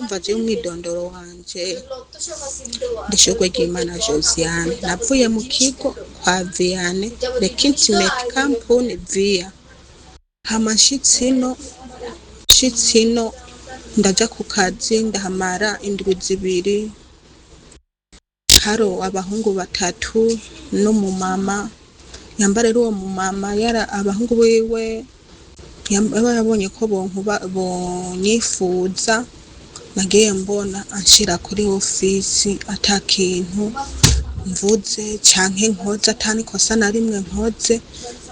Urumva jewe umwidondoro wanje Ndishurwe ry'Imana Josiane, navuye mu kigo kwa Vianney Recruitment Company Via, hama nshitse ino ndaja ku kazi, ndahamara indwi 2. Hari abahungu batatu n'umumama yamba. Rero uwo mumama yara abahungu biwe yaba yabonye ko bonyifuza. Nagiye mbona anshira kuri ofisi ata kintu mvuze canke nkoze, ata n'ikosa na rimwe nkoze,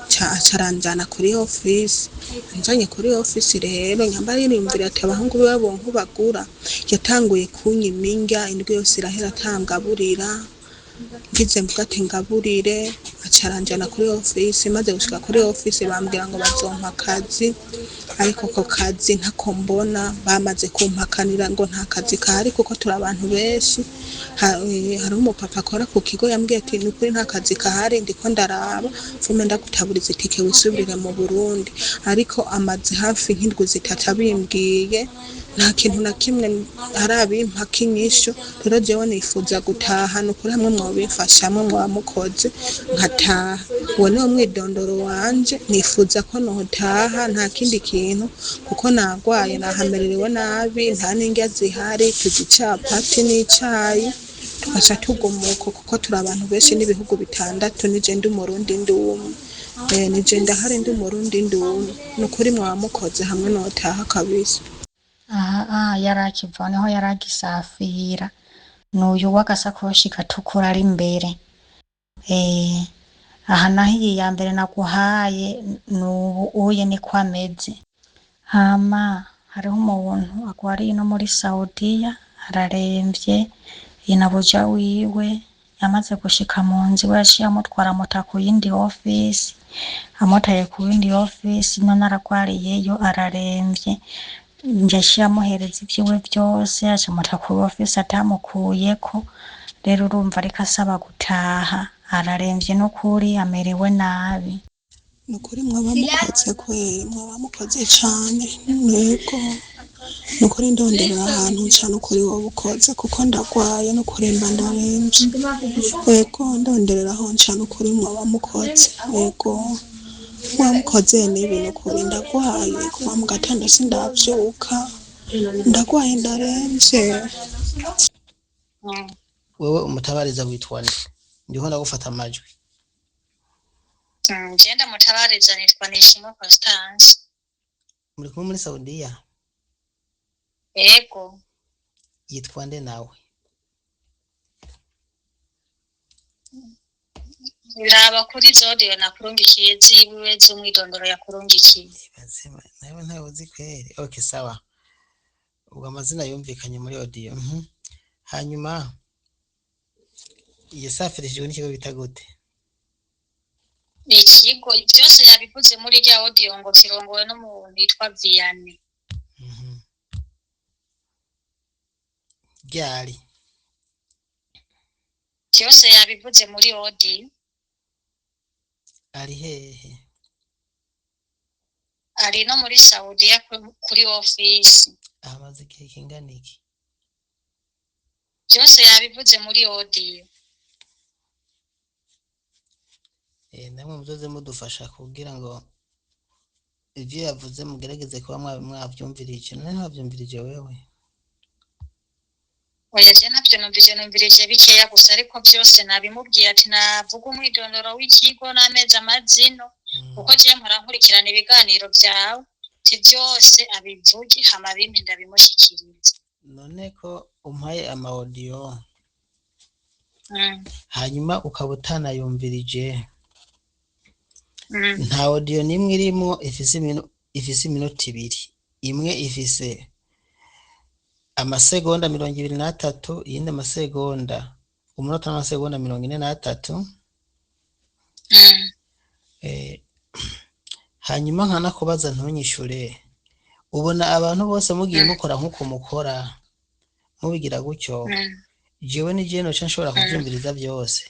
aca aranjana kuri ofisi. Anjanye kuri ofisi rero, nyamba yiyumvira ati abahungu biwe bonkubagura, yatanguye kunyima indya. Indwi yose irahera atangaburira. Ngize mvuga ati ngaburire, aca aranjana kuri ofisi. Maze gushika kuri ofisi, bambwira ngo bazompa akazi, ariko ako kazi ntako mbona. Bamaze kumpakanira ngo nta kazi kahari kuko turi abantu benshi. Hariho umupapa akora ku kigo yambwiye ati ni ukuri nta kazi kahari, ndiko ndaraba fume ndagutaburiza itike wisubirire mu Burundi. Ariko amaze hafi nk'indwi 3 abimbwiye, nta kintu na kimwe arabimpa k'inyishu. Rero jewe nifuza gutaha, ni ukuri hamwe mwobimfashamwe mwaba mukoze nkataha. Uwo niwo mwidondoro wanje, nifuza ko notaha, nta kindi kintu, kuko nagwaye, nahamererewe nabi, nta n'indya zihari, turya icapati n'icayi tugaca tugumuka kuko turi abantu benshi n'ibihugu bitandatu. Nije ndi Umurundi ndi umwe, nije ndahari ndi Umurundi ndi umwe. Ni ukuri mwaba mukoze hamwe notaha kabisa. Aha yari akiva niho yari agisafira, n'uyu w'agasakoshi gatukura ari imbere. Aha naho iyi ya mbere naguhaye n'ubu uye niko ameze. Hama hariho umuntu agwariye no muri Saudiya, araremvye, inabuja wiwe yamaze gushika mu nzu iwe yaciye amutwara amuta ku yindi ofisi, amutaye ku yindi ofisi none aragwariyeyo, araremvye. Yaciye amuhereza ivyiwe vyose, aca amuta ku ofisi atamukuyeko. Rero urumva ariko asaba gutaha, araremvye n'ukuri, amerewe nabi. Ni ukuri mwaba mukoze kweri, mwaba mukoze cane. Yego, ni ukuri ndonderera ahantu nca, n'ukuri woba ukoze kuko ndagwaye, n'ukuremba ndaremvye. Yego, ndonderera aho nca, n'ukuri mwaba mukoze. Yego, mwaba mukoze n'ibi, n'ukuri ndagwaye, kuva mu gatondo sindavyuka, ndagwaye, ndaremvye. Wewe umutabariza witwa nde? Ndiho ndagufata amajwi. Je ndamutabariza nitwa Nishimwe Constance. Muri kumwe muri Saudiya? Ego. Yitwa nde nawe? Raba kuri zodiyo nakurungikiye ziwiwe z'umwidondoro yakurungikiye. Ibaze nawe ntawe uzi kweri. Okay, sawa, ubwo amazina yumvikanye muri audio. Hanyuma yasafirishijwe n'ikigo bita gute? Ikigo byose yabivuze muri rya audio ngo kirongowe n'umuntu yitwa Vianney. Ryari? Byose yabivuze muri audio. Ari hehe? Ari no muri Saudiya kuri ofisi. Ahamaze igihe kingana iki? Byose yabivuze muri audio. Namwe muzoze mudufasha kugira ngo ivyo yavuze mugerageze kuba mwavyumvirije. None ntiwavyumvirije wewe? Oya, je ntavyo numvije, numvirije bikeya gusa, ariko byose nabimubwiye ati navuga umwidondoro w'ikigo n'amezi amazino, kuko je mpora nkurikirana ibiganiro vyawe, ti byose abivuge hama bimpe ndabimushikiriza. None ko umpaye ama audio hanyuma ukaba utanayumvirije, nta audio n'imwe irimwo ifise iminota 2. Imwe ifise amasegonda 23, iyindi amasegonda umunota n'amasegonda 43. Hanyuma nkanakubaza ntunyishure. Ubona abantu bose mugiye mukora nk'uko mukora, mubigira gutyo, jewe ni jewe noca nshobora kuvyumviriza vyose?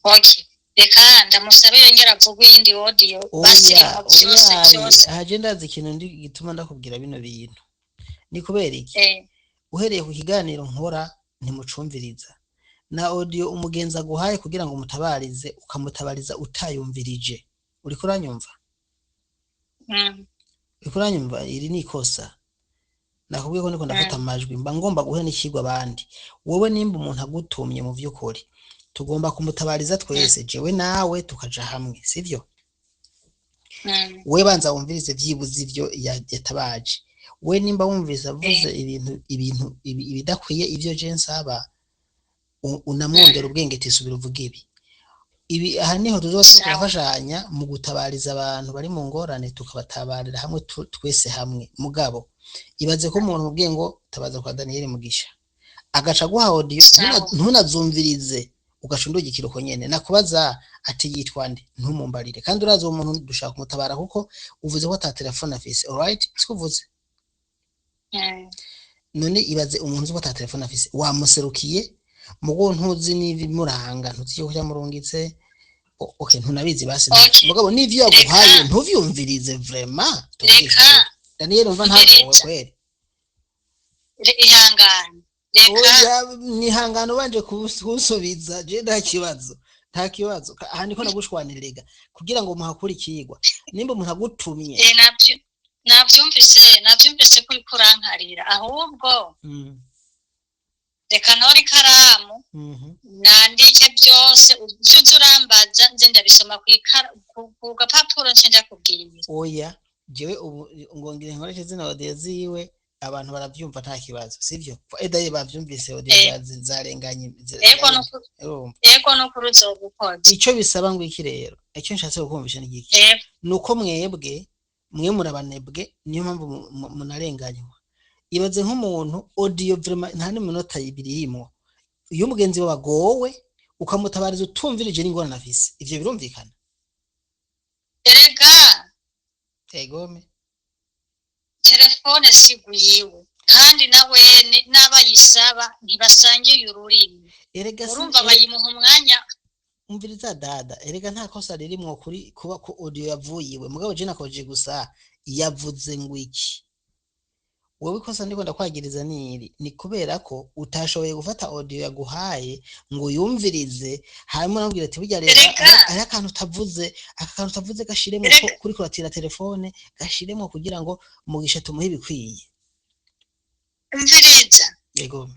Okay, reka ndamusabe yongera avuge iyindi audio Oya. Basirimo byose. Oya. Byose. Haje ndazi ikintu ndi gituma ndakubwira bino bintu. Ni kubera iki? Uhereye ku kiganiro nkora ntimucumviriza, na audio umugenzi aguhaye kugira ngo umutabarize, ukamutabariza utayumvirije. Uriko uranyumva? Mm. Uriko uranyumva? Iri ni ikosa. Nakubwiye ko niko ndafata amajwi, mba ngomba guha n'ikigwa abandi. Wowe nimba umuntu agutumye, mu vy'ukuri tugomba kumutabariza twese, jewe nawe tukaja hamwe, sivyo? Mm. We banza wumvirize vyibuze ivyo yatabaje. We nimba wumvise avuze ibintu ibidakwiye ivyo je nsaba, unamwongera ubwenge ati subira uvuge ibi ibi. Aha niho tuzoba turiko Sawa. turafashanya mu gutabariza abantu bari mu ngorane, tukabatabarira hamwe twese hamwe. Mugabo ibaze ko umuntu mubwiye ngo tabaza kwa Daniel Mugisha, agaca aguha audio, Sawa. ntunazumvirize, ugaca undugikira uko nyene. Nakubaza ati yitwa nde, ntumumbarire, kandi urazi uwo muntu dushaka kumutabara, kuko uvuze ko ata telefone afise. Alright, siko uvuze? Mm. None ibaze umuntu uzi ko ata telefone afise, wamuserukiye, mugo ntuzi n'ibimuranga, ntuzi icyo cyamurungitse. Okay, ntunabizi basi. Okay. Mugabo n'ivyo yaguhaye Reka. ntuvyumvirize, vraiment. Reka. Daniel, umva, ntagowe Umviriza. kweri. Ihangane. Reka. Oya, nihangana, ubanje kunsubiza. Je nta kibazo, nta kibazo. Aha niko nagushwanirega kugira ngo muhakure ikigwa. Nimba umuntu agutumye Navyumvise ko uriko urankarira, ahubwo reka ntore ikaramu, nandike byose ivyo uza urambaza, nze ndabisoma ku gapapuro, nce ndakubwira. Oya, jewe ubu ngongere nkoreshe zino audio ziwe, abantu baravyumva, nta kibazo, sivyo? Edaye bavyumvise audio zarenganye. Ego. Urumva? Ego, nukuri uzogukoze. Ico bisaba ngo iki rero, icyo nshatse kukumvisha ni iki? Nuko mwebwe mwe murabanebwe, niyo mpamvu munarenganywa. Ibaze nk'umuntu audio vraiment nta n'iminota ibiri irimwo, iyo umugenzi wawe agowe ukamutabariza utumvirije n'ingorane afise, ivyo birumvikana? Erega Egome. telefone si gwiwe, kandi nawene n'abayisaba ntibasangiye ururimi. Erega Urumva, bayimuha umwanya. Umviriza dada, erega nta kosa ririmwo kuri kuba ko audio yavuyiwe. Mugabo je nakoje gusa yavuze ngo iki. Wowe ikosa ndiko ndakwagiriza niri ni kubera ko utashoboye gufata audio yaguhaye ngo uyumvirize, hanyuma unamubwira ati burya rero Erega. hari akantu utavuze, aka kantu utavuze gashiremo ko Erega. kuri kuratira telefone, gashiremo kugira ngo Mugisha tumuhe ibikwiye. Umviriza. Yego.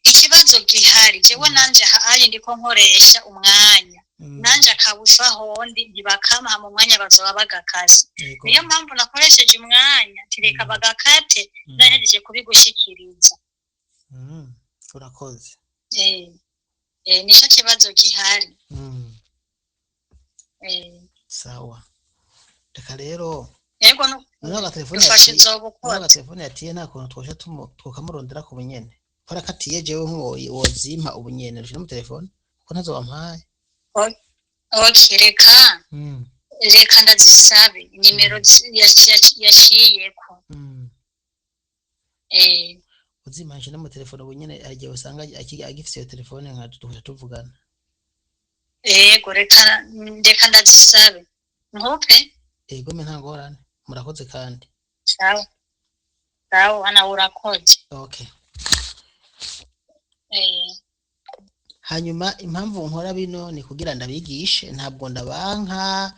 Ikibazo gihari, jewe nanje haye ndiko nkoresha umwanya, nanje akabusha hondi ntibakampa mu mwanya bazoba bagakase. Niyo mpamvu nakoresheje umwanya, tireka bagakate, nahejeje kubigushikiriza. Urakoze. Nico kibazo gihari. Sawa, reka rero Yego, noneho agatelefone dufashe yatiye, noneho nzobukoze. Agatelefone yatiye, nta kuntu twosha twokamurondera ku bunyene, kubera ko atiye. Jewe nk'uwo wozimpa ubunyene rushira mu telefone, kuko ntazo wampaye. Okay, reka reka ndazisabe nimero yaciyeko. Uzimpa nshira mu telefone ubunyene, hari igihe usanga agifise iyo telefone, nka duhita tuvugana. Yego, reka ndazisabe nkupe. Ego me, nta ngorane, murakoze kandi. Sawa sawa, nawe urakoze. Okay. Hanyuma impamvu nkora bino ni kugira ndabigishe, ntabwo ndabanka.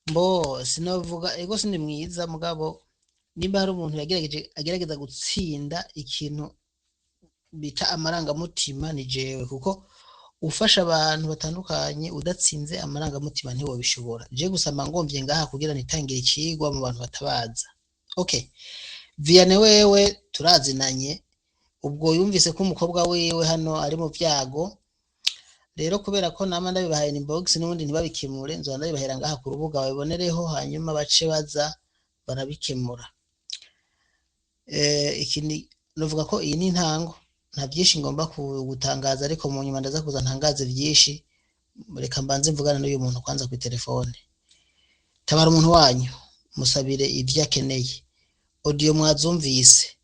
Mbo sinovuga ego sindi mwiza, mugabo nimba hari umuntu yagerageje agerageza gutsinda ikintu bita amarangamutima ni jewe, kuko ufasha abantu batandukanye udatsinze amarangamutima ntiwobishobora. Je gusa mba ngomvye ngaha kugira nitangire icigwa mu bantu batabaza. Okay, Vianney, wewe turazinanye, ubwo yumvise ko umukobwa wiwe hano ari mu vyago. Rero kubera ko nama ndabibahaye inbox n'ubundi ntibabikemure, nzoba ndabibahera ngaha ku rubuga babibonereho, hanyuma bace baza barabikemura. Iki ni novuga ko iyi ni intango, nta byinshi ngomba gutangaza, ariko mu nyuma ndaza kuza ntangaze byinshi. Reka mbanze mvugane n'uyu muntu kwanza ku telefone. Tabara umuntu wanyu, musabire ibyo akeneye. Audio mwazumvise.